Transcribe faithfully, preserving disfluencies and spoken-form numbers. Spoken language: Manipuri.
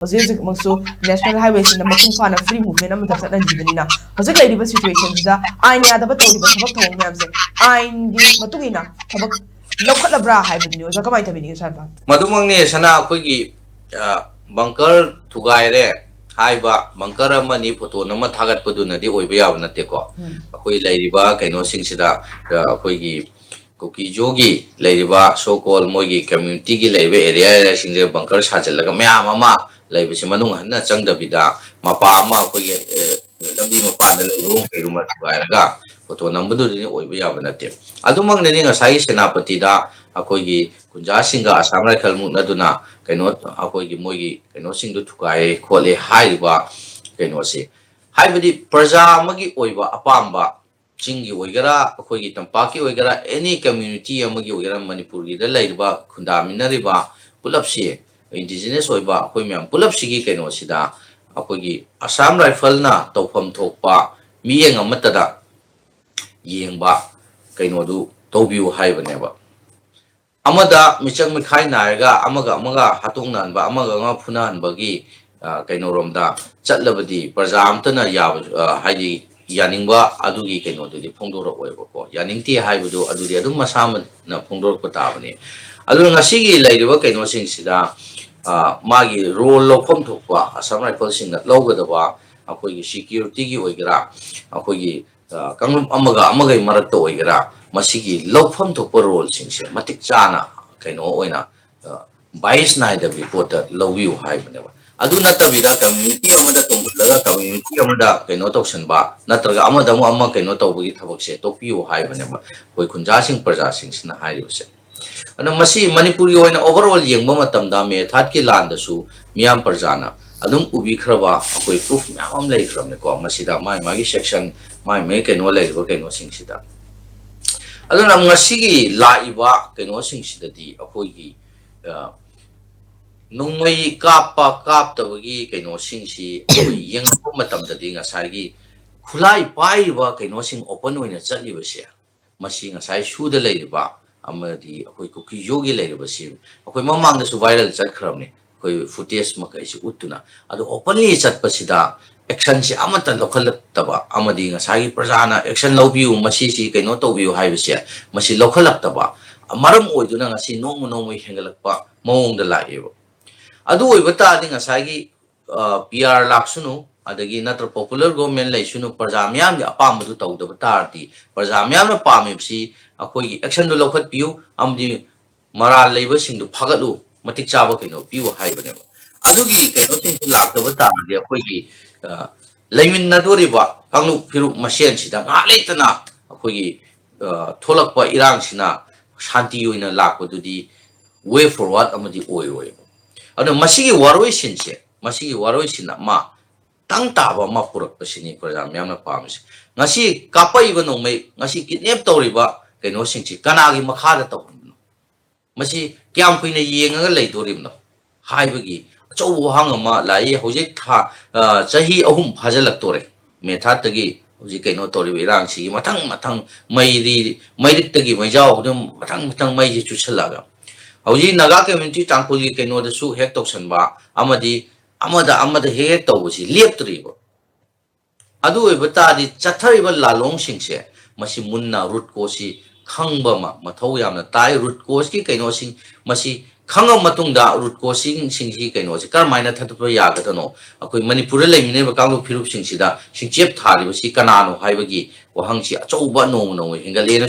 ꯍꯧꯖꯤꯛ ꯍꯧꯖꯤꯛꯃꯛꯁꯨ ꯅꯦꯁꯅꯦꯜ ꯍꯥꯏꯋꯦꯁꯤꯅ ꯃꯄꯨꯡ ꯐꯥꯅ ꯐ꯭ꯔꯤ ꯃꯨꯚꯃꯦꯟ ꯑꯃꯗ ꯆꯠꯅꯔꯤꯕꯅꯤꯅ, ꯍꯧꯖꯤꯛ ꯂꯩꯔꯤꯕ ꯁꯤꯆꯨꯋꯦꯁꯟꯁꯤꯗ ꯑꯥꯏꯟ ꯌꯥꯗꯕ ꯇꯧꯔꯤꯕ ꯊꯕꯛ ꯊꯧꯑꯣꯡ ꯃꯌꯥꯝꯁꯦ ꯑꯥꯏꯟꯒꯤ ꯃꯇꯨꯡ ꯏꯟꯅ ꯊꯕꯛ ꯂꯧꯈꯠꯂꯕ꯭ꯔꯥ ꯍꯥꯏꯕꯗꯨꯅꯤ꯫ ꯑꯣꯖꯥ, ꯀꯃꯥꯏꯅ ꯇꯧꯕꯤꯅꯤꯡꯉꯤ ꯁ꯭ꯋꯥꯏ ꯃꯇꯥꯡꯗ? ꯃꯗꯨꯃꯛꯅꯦ ꯁꯅꯥ, ꯑꯩꯈꯣꯏꯒꯤ, ꯑ, ꯕꯪꯀꯔ ꯊꯨꯒꯥꯏꯔꯦ ꯍꯥꯏꯕ, ꯕꯪꯀꯔ ꯑꯃꯅꯤ ꯐꯣꯇꯣ ꯅꯝꯃ ꯊꯥꯒꯠꯄꯗꯨꯅꯗꯤ ꯑꯣꯏꯕ ꯌꯥꯕ ꯅꯠꯇꯦꯀꯣ꯫ ꯎꯝ꯫ ꯑꯩꯈꯣꯏ ꯂꯩꯔꯤꯕ ꯀꯩꯅꯣꯁꯤꯡꯁꯤꯗ, ꯑ, ꯑꯩꯈꯣꯏꯒꯤ ꯀꯨꯀꯤꯖꯣꯒꯤ ꯂꯩꯔꯤꯕ so called ꯃꯣꯏꯒꯤ ꯀꯝꯃ꯭ꯌꯨꯅꯤꯇꯤꯒꯤ ꯂꯩꯔꯤꯕ ꯑꯦꯔꯤꯌꯥ ꯑꯦꯔꯤꯌꯥꯁꯤꯡꯁꯦ ꯕꯪꯀꯔ ꯁꯥꯖꯤꯜꯂꯒ ꯃꯌꯥꯝ ꯑꯃ ꯂꯩꯕꯁꯦ ꯃꯅꯨꯡ ꯍꯟꯅ ꯆꯪꯗꯕꯤꯗ ꯃꯄꯥ ꯑꯃ ꯑꯩꯈꯣꯏꯒꯤ, ꯑꯦ, ꯂꯝꯕꯤ ꯃꯄꯥꯟꯗ ꯂꯩꯕ ꯀꯩꯒꯨꯝꯕ ꯊꯨꯒꯥꯏꯔꯒ ꯐꯣꯇꯣ ꯅꯝꯕꯗꯨꯗꯤ ꯑꯣꯏꯕ ꯌꯥꯕ ꯅꯠꯇꯦ꯫ ꯑꯗꯨꯃꯛꯅꯅꯤ ꯉꯁꯥꯏꯒꯤ ꯁꯦꯅꯥꯄꯇꯤꯗ ꯑꯩꯈꯣꯏꯒꯤ ꯈꯨꯟꯖꯥꯁꯤꯡꯒ ꯑꯁꯥꯝ ꯔꯥꯏꯐꯜ ꯃꯨꯛꯅꯗꯨꯅ ꯀꯩꯅꯣ ꯑꯩꯈꯣꯏꯒꯤ ꯃꯣꯏꯒꯤ ꯀꯩꯅꯣꯁꯤꯡꯗꯨ ꯊꯨꯒꯥꯏ ꯈꯣꯠꯂꯦ ꯍꯥꯏꯔꯤꯕ ꯀꯩꯅꯣꯁꯦ꯫ ꯍꯥꯏꯕꯗꯤ ꯄ꯭ꯔꯖꯥ ꯑꯃꯒꯤ ꯑꯣꯏꯕ ꯑꯄꯥꯝꯕ, ꯆꯤꯡꯒꯤ ꯑꯣꯏꯒꯦꯔꯥ, ꯑꯩꯈꯣꯏꯒꯤ ꯇꯝꯄꯥꯛꯀꯤ ꯑꯣꯏꯒꯦꯔꯥ, ꯑꯦꯅꯤ ꯀꯝꯃ꯭ꯌꯨꯅꯤꯇꯤ ꯑꯃꯒꯤ ꯑꯣꯏꯒꯦꯔꯥ, ꯃꯅꯤꯄꯨꯔꯒꯤꯗ ꯂꯩꯔꯤꯕ ꯈꯨꯟꯗꯥꯃꯤꯟꯅꯔꯤꯕ ꯄꯨꯂꯞꯁꯤ, ꯏꯟꯗꯤꯖꯤꯅꯁ ꯑꯣꯏꯕ ꯑꯩꯈꯣꯏ ꯃꯌꯥꯝ ꯄꯨꯂꯞꯁꯤꯒꯤ ꯀꯩꯅꯣꯁꯤꯗ ꯑꯩꯈꯣꯏꯒꯤ ꯑꯁꯥꯝ ꯔꯥꯏꯐꯜꯅ ꯇꯧꯐꯝ ꯊꯣꯛꯄ ꯃꯤꯠꯌꯦꯡ ꯑꯃꯠꯇꯗ ꯌꯦꯡꯕ ꯀꯩꯅꯣꯗꯨ ꯇꯧꯕꯤꯌꯨ ꯍꯥꯏꯕꯅꯦꯕ꯫ ꯑꯃꯗ ꯃꯤꯆꯪ ꯃꯤꯈꯥꯏ ꯅꯥꯏꯔꯒ ꯑꯃꯒ ꯑꯃꯒ ꯍꯥꯠꯇꯣꯛꯅꯍꯟꯕ, ꯑꯃꯒ ꯑꯃꯒ ꯐꯨꯅꯍꯟꯕꯒꯤ, ꯑ, ꯀꯩꯅꯣꯔꯣꯝꯗ ꯆꯠꯂꯕꯗꯤ ꯄ꯭ꯔꯖꯥ ꯑꯝꯇꯅ ꯌꯥꯕ, ꯑ, ꯍꯥꯏꯗꯤ ꯌꯥꯅꯤꯡꯕ ꯑꯗꯨꯒꯤ ꯀꯩꯅꯣꯗꯨꯗꯤ ꯐꯣꯡꯗꯣꯔꯛꯑꯣꯏꯕꯀꯣ꯫ ꯌꯥꯅꯤꯡꯗꯦ ꯍꯥꯏꯕꯗꯨ ꯑꯗꯨꯗꯤ ꯑꯗꯨꯝ ꯃꯁꯥꯃꯛꯅ ꯐꯣꯡꯗꯣꯔꯛꯄ ꯇꯥꯕꯅꯤ꯫ ꯑꯗꯨꯅ ꯉꯁꯤꯒꯤ ꯂꯩꯔꯤꯕ ꯀꯩꯅꯣꯁꯤꯡꯁꯤꯗ, ꯑ, ꯃꯥꯒꯤ ꯔꯣꯜ ꯂꯧꯐꯝ ꯊꯣꯛꯄ ꯑꯁꯥꯝ ꯔꯥꯏꯐꯜꯁꯤꯡꯅ ꯂꯧꯒꯗꯕ, ꯑꯩꯈꯣꯏꯒꯤ ꯁꯤꯀ꯭ꯌꯨꯔꯤꯇꯤꯒꯤ ꯑꯣꯏꯒꯦꯔꯥ, ꯑꯩꯈꯣꯏꯒꯤ, ꯑ, ꯀꯥꯡꯂꯨꯞ ꯑꯃꯒ ꯑꯃꯒꯒꯤ ꯃꯔꯛꯇ ꯑꯣꯏꯒꯦꯔꯥ, ꯃꯁꯤꯒꯤ ꯂꯧꯐꯝ ꯊꯣꯛꯄ ꯔꯣꯜꯁꯤꯡꯁꯦ ꯃꯇꯤꯛ ꯆꯥꯅ ꯀꯩꯅꯣ ꯑꯣꯏꯅ, ꯑ, ꯕꯥꯏꯁ ꯅꯥꯏꯗꯕꯤ ꯄꯣꯠꯇ ꯂꯧꯕꯤꯌꯨ ꯍꯥꯏꯕꯅꯦꯕ꯫ ꯑꯗꯨ ꯅꯠꯇꯕꯤꯗ ꯀꯝꯃ꯭ꯌꯨꯅꯤꯇꯤ ꯑꯃꯗ ꯇꯣꯡꯈꯠꯂꯒ ꯀꯝꯃ꯭ꯌꯨꯅꯤꯇꯤ ꯑꯃꯗ ꯀꯩꯅꯣ ꯇꯧꯁꯟꯕ ꯅꯠꯇ꯭ꯔꯒ ꯑꯃꯗ ꯑꯃꯨꯛ ꯑꯃ ꯀꯩꯅꯣ ꯇꯧꯕꯒꯤ ꯊꯕꯛꯁꯦ ꯇꯣꯛꯄꯤꯌꯨ ꯍꯥꯏꯕꯅꯦꯕ ꯑꯩꯈꯣꯏ ꯈꯨꯟꯖꯥꯁꯤꯡ ꯄ꯭ꯔꯖꯥꯁꯤꯡꯁꯤꯅ ꯍꯥꯏꯔꯤꯕꯁꯦ꯫ ꯑꯗꯣ ꯃꯁꯤ ꯃꯅꯤꯄꯨꯔꯒꯤ ꯑꯣꯏꯅ overall ꯌꯦꯡꯕ ꯃꯇꯝꯗ ꯃꯦꯊꯥꯠꯀꯤ ꯂꯥꯟꯗꯁꯨ ꯃꯤꯌꯥꯝ ꯄ꯭ꯔꯖꯥꯅ ꯑꯗꯨꯝ ꯎꯕꯤꯈ꯭ꯔꯕ ꯑꯩꯈꯣꯏ ꯄ꯭ꯔꯨꯐ ꯃꯌꯥꯝ ꯑꯃ ꯂꯩꯈ꯭ꯔꯕꯅꯤꯀꯣ꯫ ꯃꯁꯤꯗ ꯃꯥꯒꯤ ꯃꯥꯒꯤ ꯁꯦꯛꯁꯟ, ꯃꯥꯒꯤ ꯃꯥꯒꯤ ꯀꯩꯅꯣ ꯂꯩꯔꯤꯕ ꯀꯩꯅꯣꯁꯤꯡꯁꯤꯗ꯫ ꯑꯗꯨꯅ ꯉꯁꯤꯒꯤ ꯂꯥꯛꯏꯕ ꯀꯩꯅꯣꯁꯤꯡꯁꯤꯗꯗꯤ ꯑꯩꯈꯣꯏꯒꯤ, ꯑ, ꯅꯣꯡꯃꯩ ꯀꯥꯞꯄ ꯀꯥꯞꯇꯕꯒꯤ ꯀꯩꯅꯣꯁꯤꯡꯁꯤ ꯑꯩꯈꯣꯏ ꯌꯦꯡꯉꯛꯄ ꯃꯇꯝꯗꯗꯤ ꯉꯁꯥꯏꯒꯤ ꯈꯨꯠꯂꯥꯏ ꯄꯥꯏꯔꯤꯕ ꯀꯩꯅꯣꯁꯤꯡ ꯑꯣꯄꯟ ꯑꯣꯏꯅ ꯆꯠꯂꯤꯕꯁꯦ, ꯃꯁꯤ ꯉꯁꯥꯏ ꯁꯨꯗ ꯂꯩꯔꯤꯕ ꯑꯃꯗꯤ ꯑꯩꯈꯣꯏ ꯀꯨꯀꯤꯖꯣꯒꯤ ꯂꯩꯔꯤꯕꯁꯤ ꯑꯩꯈꯣꯏ ꯃꯃꯥꯡꯗꯁꯨ ꯚꯥꯏꯔꯦꯜ ꯆꯠꯈ꯭ꯔꯕꯅꯤ꯫ ꯑꯩꯈꯣꯏ ꯐꯨꯇꯦꯖ ꯃꯈꯩꯁꯤ ꯎꯠꯇꯨꯅ, ꯑꯗꯨ ꯑꯣꯄꯟꯂꯤ ꯆꯠꯄꯁꯤꯗ ꯑꯦꯛꯁꯟꯁꯤ ꯑꯃꯠꯇ ꯂꯧꯈꯠꯂꯛꯇꯕ ꯑꯃꯗꯤ ꯉꯁꯥꯏꯒꯤ ꯄ꯭ꯔꯖꯥꯅ ꯑꯦꯛꯁꯟ ꯂꯧꯕꯤꯌꯨ, ꯃꯁꯤꯁꯤ ꯀꯩꯅꯣ ꯇꯧꯕꯤꯌꯨ ꯍꯥꯏꯕꯁꯦ ꯃꯁꯤ ꯂꯧꯈꯠꯂꯛꯇꯕ ꯃꯔꯝ ꯑꯣꯏꯗꯨꯅ ꯉꯁꯤ ꯅꯣꯡꯃ ꯅꯣꯡꯃꯒꯤ ꯍꯦꯟꯒꯠꯂꯛꯄ ꯃꯑꯣꯡꯗ ꯂꯥꯛꯑꯦꯕ꯫ ꯑꯗꯨ ꯑꯣꯏꯕ ꯇꯥꯔꯗꯤ ꯉꯁꯥꯏꯒꯤ ꯄꯤ ꯑꯥꯔ ꯂꯥꯛꯁꯅꯨ, ꯑꯗꯒꯤ ꯅꯠꯇ꯭ꯔ ꯄꯣꯄꯨꯂꯔ ꯒꯣꯚꯔꯟꯃꯦꯟ ꯂꯩꯁꯅꯨ, ꯄ꯭ꯔꯖꯥ ꯃꯤꯌꯥꯝꯒꯤ ꯑꯄꯥꯝꯕꯗꯨ ꯇꯧꯗꯕ ꯇꯥꯔꯗꯤ, ꯄ꯭ꯔꯖꯥ ꯃꯤꯌꯥꯝꯅ ꯄꯥꯝꯃꯤꯕꯁꯤ ꯑꯩꯈꯣꯏꯒꯤ ꯑꯦꯛꯁꯟꯗꯨ ꯂꯧꯈꯠꯄꯤꯌꯨ ꯑꯃꯗꯤ ꯃꯔꯥꯜ ꯂꯩꯕꯁꯤꯡꯗꯨ ꯐꯥꯒꯠꯂꯨ, ꯃꯇꯤꯛ ꯆꯥꯕ ꯀꯩꯅꯣ ꯄꯤꯌꯨ ꯍꯥꯏꯕꯅꯦꯕ꯫ ꯑꯗꯨꯒꯤ ꯀꯩꯅꯣꯁꯤꯡꯁꯨ ꯂꯥꯛꯇꯕ ꯇꯥꯔꯗꯤ ꯑꯩꯈꯣꯏꯒꯤ, ꯑ, ꯂꯩꯃꯤꯟꯅꯗꯣꯔꯤꯕ ꯀꯥꯡꯂꯨꯞ ꯐꯤꯔꯨꯞ ꯃꯁꯦꯟꯁꯤꯗ ꯉꯥꯏꯍꯥꯛ ꯂꯩꯇꯅ ꯑꯩꯈꯣꯏꯒꯤ, ꯑ, ꯊꯣꯛꯂꯛꯄ ꯏꯔꯥꯡꯁꯤꯅ ꯁꯥꯟꯇꯤ ꯑꯣꯏꯅ ꯂꯥꯛꯄꯗꯨꯗꯤ ꯋꯦ ꯐꯣꯔꯋꯥꯔꯗ ꯑꯃꯗꯤ ꯑꯣꯏꯔꯣꯏꯕ꯫ ꯑꯗꯨꯅ ꯃꯁꯤꯒꯤ ꯋꯥꯔꯣꯏꯁꯤꯟꯁꯦ, ꯃꯁꯤꯒꯤ ꯋꯥꯔꯣꯏꯁꯤꯟ ꯑꯃ ꯇꯪ ꯇꯥꯕ ꯑꯃ ꯄꯨꯔꯛꯄꯁꯤꯅꯤ ꯄ꯭ꯔꯖꯥ ꯃꯤꯌꯥꯝꯅ ꯄꯥꯝꯃꯤꯁꯦ꯫ ꯉꯁꯤ ꯀꯥꯞꯄꯛꯏꯕ ꯅꯣꯡꯃꯩ, ꯉꯁꯤ ꯀꯤꯗꯅꯦꯞ ꯇꯧꯔꯤꯕ ꯀꯩꯅꯣꯁꯤꯡꯁꯤ ꯀꯅꯥꯒꯤ ꯃꯈꯥꯗ ꯇꯧꯍꯟꯕꯅꯣ? ꯃꯁꯤ ꯀꯌꯥꯝ ꯀꯨꯏꯅ ꯌꯦꯡꯉꯒ ꯂꯩꯗꯣꯔꯤꯕꯅꯣ ꯍꯥꯏꯕꯒꯤ ꯑꯆꯧꯕ ꯋꯥꯍꯪ ꯑꯃ ꯂꯥꯛꯏ꯫ ꯍꯧꯖꯤꯛ ꯊꯥ, ꯑ, ꯆꯍꯤ ꯑꯍꯨꯝ ꯐꯥꯖꯤꯜꯂꯛꯇꯣꯔꯦ꯫ ꯃꯦ ꯊꯥꯔꯠꯇꯒꯤ ꯍꯧꯖꯤꯛ ꯀꯩꯅꯣ ꯇꯧꯔꯤꯕ ꯏꯔꯥꯡꯁꯤꯒꯤ ꯃꯊꯪ ꯃꯊꯪ ꯃꯩꯔꯤ-, ꯃꯩꯔꯤꯛꯇꯒꯤ ꯃꯩꯖꯥꯎ ꯑꯗꯨꯝ ꯃꯊꯪ ꯃꯊꯪ ꯃꯩꯁꯤ ꯆꯨꯁꯜꯂꯛꯑꯒ ꯍꯧꯖꯤꯛ ꯅꯥꯒꯥ ꯀꯝꯃ꯭ꯌꯨꯅꯤꯇꯤ ꯇꯥꯡꯈꯨꯜꯒꯤ ꯀꯩꯅꯣꯗꯁꯨ ꯍꯦꯛ ꯇꯧꯁꯟꯕ ꯑꯃꯗꯤ ꯑꯃꯗ ꯑꯃꯗ ꯍꯦꯛ ꯍꯦꯛ ꯇꯧꯕꯁꯤ ꯂꯦꯞꯇ꯭ꯔꯤꯕ꯫ ꯑꯗꯨ ꯑꯣꯏꯕ ꯇꯥꯔꯗꯤ ꯆꯠꯊꯔꯤꯕ ꯂꯥꯂꯣꯡꯁꯤꯡꯁꯦ ꯃꯁꯤ ꯃꯨꯟꯅ ꯔꯨꯠ ꯀꯣꯁꯁꯤ ꯈꯪꯕ ꯑꯃ ꯃꯊꯧ ꯌꯥꯝꯅ ꯇꯥꯏ꯫ ꯔꯨꯠ ꯀꯣꯁꯀꯤ ꯀꯩꯅꯣꯁꯤꯡ ꯃꯁꯤ ꯈꯪꯉꯕ ꯃꯇꯨꯡꯗ ꯔꯨꯠ ꯀꯣꯁꯁꯤꯡꯁꯤꯡꯁꯤ ꯀꯩꯅꯣꯁꯤ ꯀꯔꯝꯍꯥꯏꯅ ꯊꯥꯗꯣꯛꯄ ꯌꯥꯒꯗꯅꯣ? ꯑꯩꯈꯣꯏ ꯃꯅꯤꯄꯨꯔꯗ ꯂꯩꯃꯤꯟꯅꯔꯤꯕ ꯀꯥꯡꯂꯨꯞ ꯐꯤꯔꯨꯞꯁꯤꯡꯁꯤꯗ ꯁꯤꯡꯆꯦꯞ ꯊꯥꯔꯤꯕꯁꯤ ꯀꯅꯥꯅꯣ ꯍꯥꯏꯕꯒꯤ ꯋꯥꯍꯪꯁꯤ ꯑꯆꯧꯕ ꯅꯣꯡꯃ ꯅꯣꯡꯃꯒꯤ ꯍꯦꯟꯒꯠꯂꯦꯅ